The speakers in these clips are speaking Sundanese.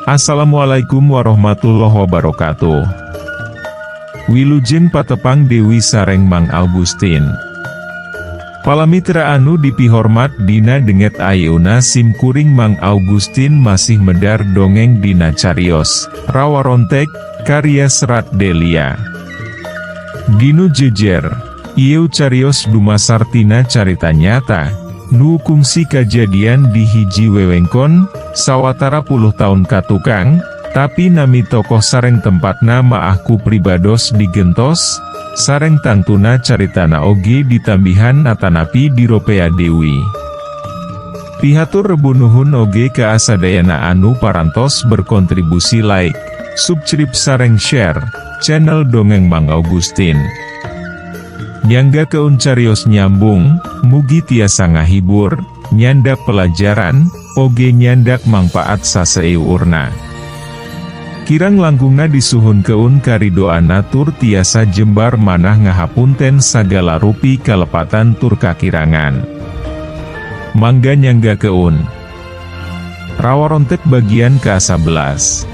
Assalamualaikum warahmatullahi wabarakatuh. Wilujeng patepang Dewi sareng Mang Augustin. Palamitra anu dipihormat, dina dinten ayeuna sim kuring Mang Augustin masih medar dongeng dina carios Rawarontek karya Serat Delia. Dinu jejer, ieu carios dumasar tina carita nyata, nu kungsi kajadian di hiji wewengkon, sawatara puluh tahun katukang, tapi nami tokoh sareng tempatna maah ku pribados digentos, sareng tangtuna caritana oge ditambihan atanapi diropea deui. Pihatur rebu nuhun oge ka sadayana anu parantos berkontribusi like, subscribe sareng share, channel Dongeng Mang Augustin. Nyanggakeun carios nyambung, mugi tiasa ngahibur, nyandak pelajaran, oge nyandak mangpaat saseueurna. Kirang langkungna disuhunkeun karidoanna tur tiasa jembar manah ngahapunten sagala rupi kalepatan tur kakirangan. Mangga nyanggakeun. Rawarontek bagian ke-11.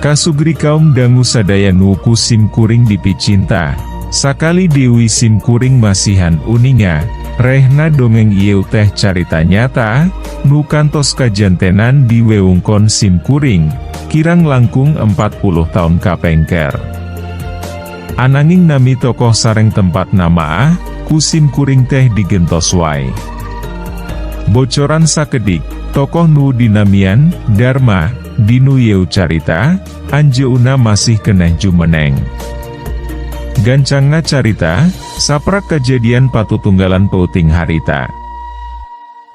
Kasugri kaum dangu sadaya nu ku sim kuring dipicinta. Sakali deui sim kuring masihan uninga, rehna dongeng ieu teh carita nyata, nu kantos kajantenan di wewengkon sim kuring, kirang langkung 40 tahun kapengker. Ananging nami tokoh sareng tempatna maah, ku sim kuring teh digentos wae. Bocoran sakedik, tokoh nu dinamian, Dharma, dinu ieu carita, anjeunna masih keneh jumeneng. Gancangna carita, saprak kejadian patutunggalan peuting harita.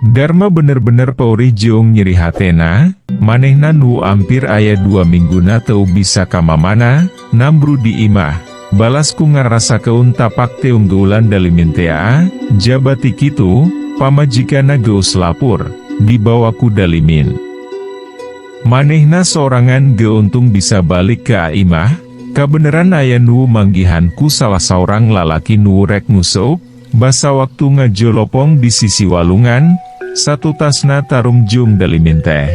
Dharma bener-bener peurih jeung nyeri hatena, manehna nu ampir aya 2 mingguna teu bisa kamamana, nambru di imah, balas ku ngarasakeun tapak teunggeulan Dalimin tea, jaba ti kitu, pamajikanna geus lapur, dibawa ku Dalimin. Manehna sorangan ge untung bisa balik ke imah, kabeneran aya nu manggihan ku salah saurang lalaki nu rek nguseup, basa waktu ngajolopong di sisi walungan, satutasna tarung jeung Dalimin teh.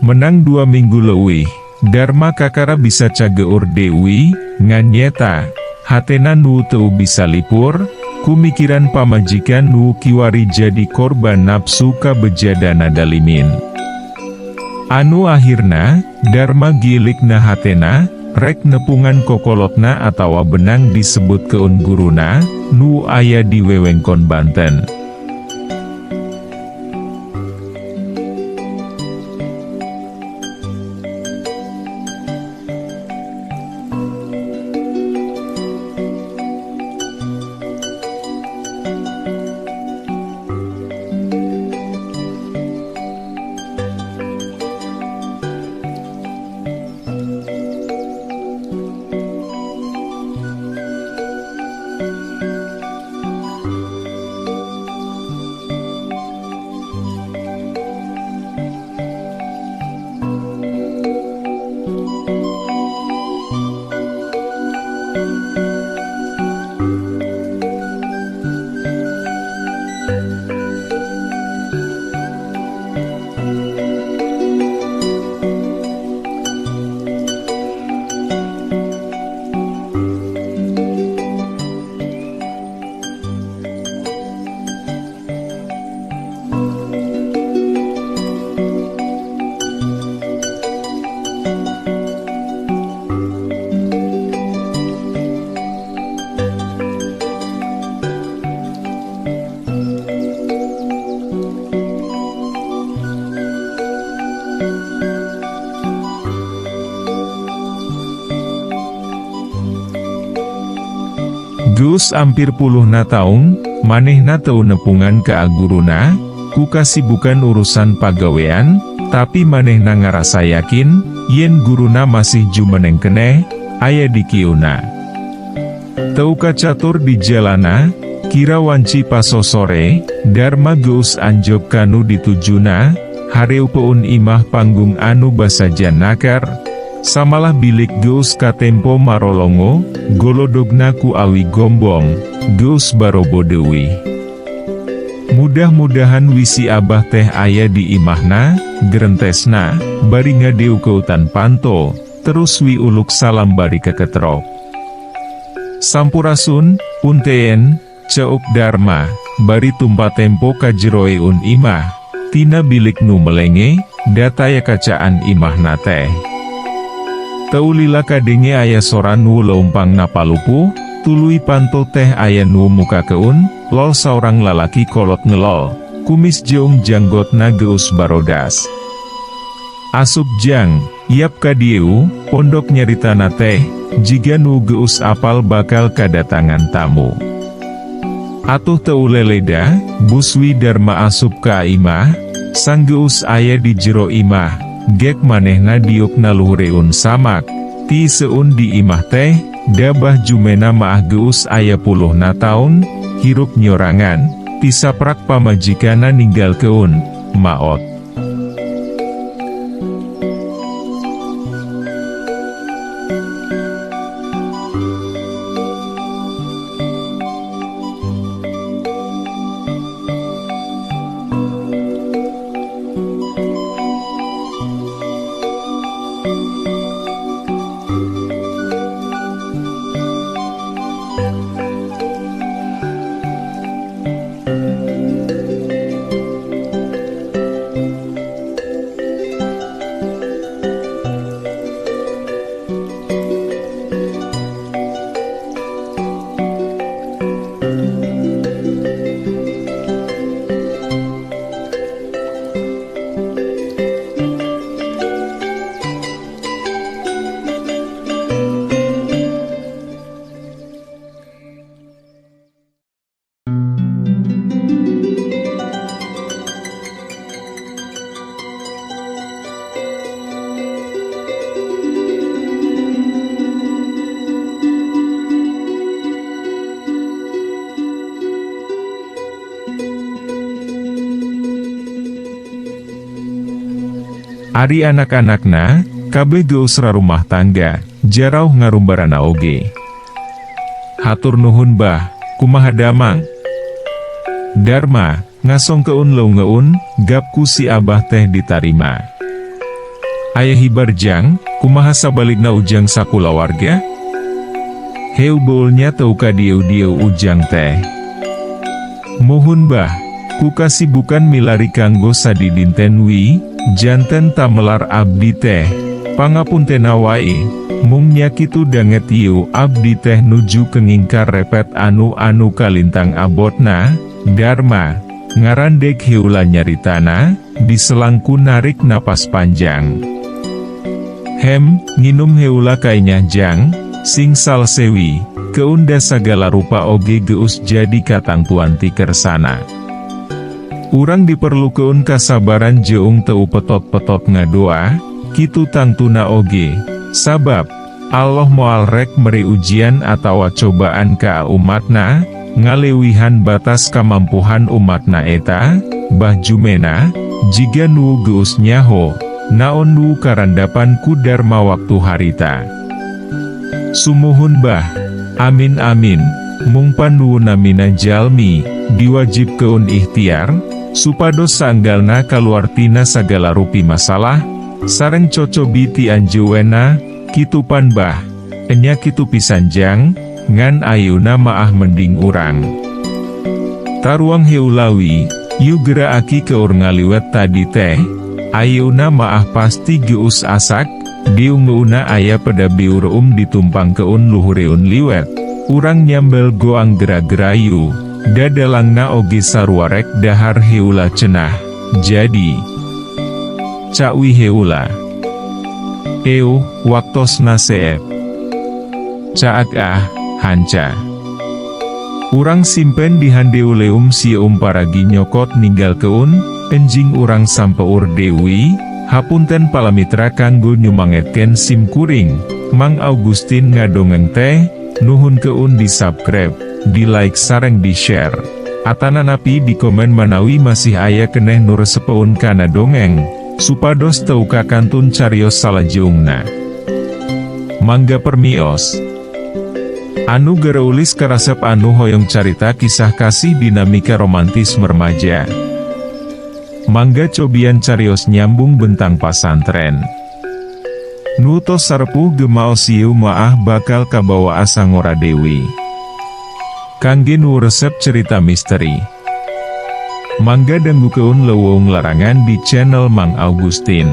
Menang 2 minggu leuwih, Dharma kakara bisa cageur deui, ngan nyeta, hatena nu teu bisa lipur, ku mikiran pamajikan nu kiwari jadi korban nafsu kabejadana Dalimin. Anu akhirna, Dharma gilikna hatena, rek nepungan kokolotna atawa benang disebutkeun guruna, nu aya di wewengkon Banten. Geus ampir puluhna taun, manehna teu nepungan ka guruna, ku kasibukan urusan pagawean, tapi manehna ngarasa yakin, yen guruna masih jumeneng keneh, aya di kieuna. Teu kacatur di jalana, kira wanci pasosore, Darma geus anjog kanu ditujuna, hareupeun imah panggung anu basajan naker, samalah bilik geus katempo marolongo, golodogna ku awi gombong, geus barobo deui. Mudah-mudahan wi si Abah teh aya di imahna, gerentesna, bari ngadeukeutan panto, terus wi uluk salam bari keketrok. Sampurasun, punten, ceuk Darma, bari tumpa tempo ka jeroeun imah, tina bilik nu melenge, da taya kacaan imahna teh. Teu lila kadenge aya sora nu leumpang napalupuh, tuluy panto teh aya nu mukakeun, lol saurang lalaki kolot ngelol, kumis jeung janggotna geus barodas. Asup Jang, yap ka dieu, pondok nyaritana teh, jiga nu geus apal bakal kadatangan tamu. Atuh teu leleda, bus wi Darma asup ka imah, sanggeus aya di jero imah, gek manehna diuk na luhureun samak, tiiseun di imah teh, da Bah Jumena maah geus aya puluhna taun, hirup nyorangan, tisaprak pamajikanna ninggalkeun, maot. Ari anak-anakna, kabeh geus rarumah tangga, jarauh ngarumbarana oge. Hatur nuhun Bah, kumaha damang? Darma, ngasongkeun leungeun, gap ku si Abah teh ditarima. Aya hibar Jang, kumaha sabalikna Ujang sakulawarga? Heu beulnya teu ka dieu-dieu Ujang teh. Muhun Bah, ku kasibukan milari kanggo sadidinten wi, janten tamelar abdi teh, pangapuntena wae, mung nya kitu danget ieu abdi teh nuju kenging karepet anu-anu kalintang abotna, Darma, ngarandeg heula nyaritana, diselang ku narik napas panjang. Hem, nginum heula kainyah Jang, sing salsewi, keun da sagala rupa oge geus jadi katangtuan ti Kersana. Urang diperlukeun kasabaran jeung teu petot-petot ngadoa, kitu tangtuna oge, sabab, Allah moal rek meri ujian atawa cobaan ka umatna, ngaleuwihan batas kamampuhan umatna eta, Bah Jumena, jiga nu geus nyaho, naon nu karandapan ku Darma waktu harita. Sumuhun Bah, amin amin, mung pan nu namina jalmi, diwajibkeun ikhtiar, supados saenggalna kaluar tina sagala rupi masalah, sareng cocobi ti anjeunna, kitu pan Bah, enya kitu pisan Jang, ngan ayeuna maah mending urang. Taruang heula wi, yu gera aki keur ngaliwet tadi teh, ayeuna maah pasti geus asak, diungeuna aya peda biureum ditumpangkeun luhureun liwet, urang nyambel goang gera-gerayu, dadalangna oge sarua rek dahar heula cenah, jadi. Cakwi heula. Euh, waktosna seep. Caag ah, hanca. Urang simpen di handeuleum sieum paragi nyokot ninggalkeun, enjing urang sampeur deui, hapunten palamitra kanggo nyumangetkeun sim kuring, Mang Augustin ngadongeng teh, nuhunkeun di subscribe, di like sareng di share. Atananapi di komen manawi masih aya keneh nu resepeun kana dongeng, supados teu kakantun carios salajengna. Mangga permios. Anu gareulis karasep anu hoyong carita kisah kasih dinamika romantis remaja. Mangga cobian carios nyambung bentang pasantren. Nu tos sarepuh gemaos ieu maah bakal kabawa asa ngora deui. Kangge nu resep cerita misteri. Mangga dangukeun Leuweung Larangan di channel Mang Augustin.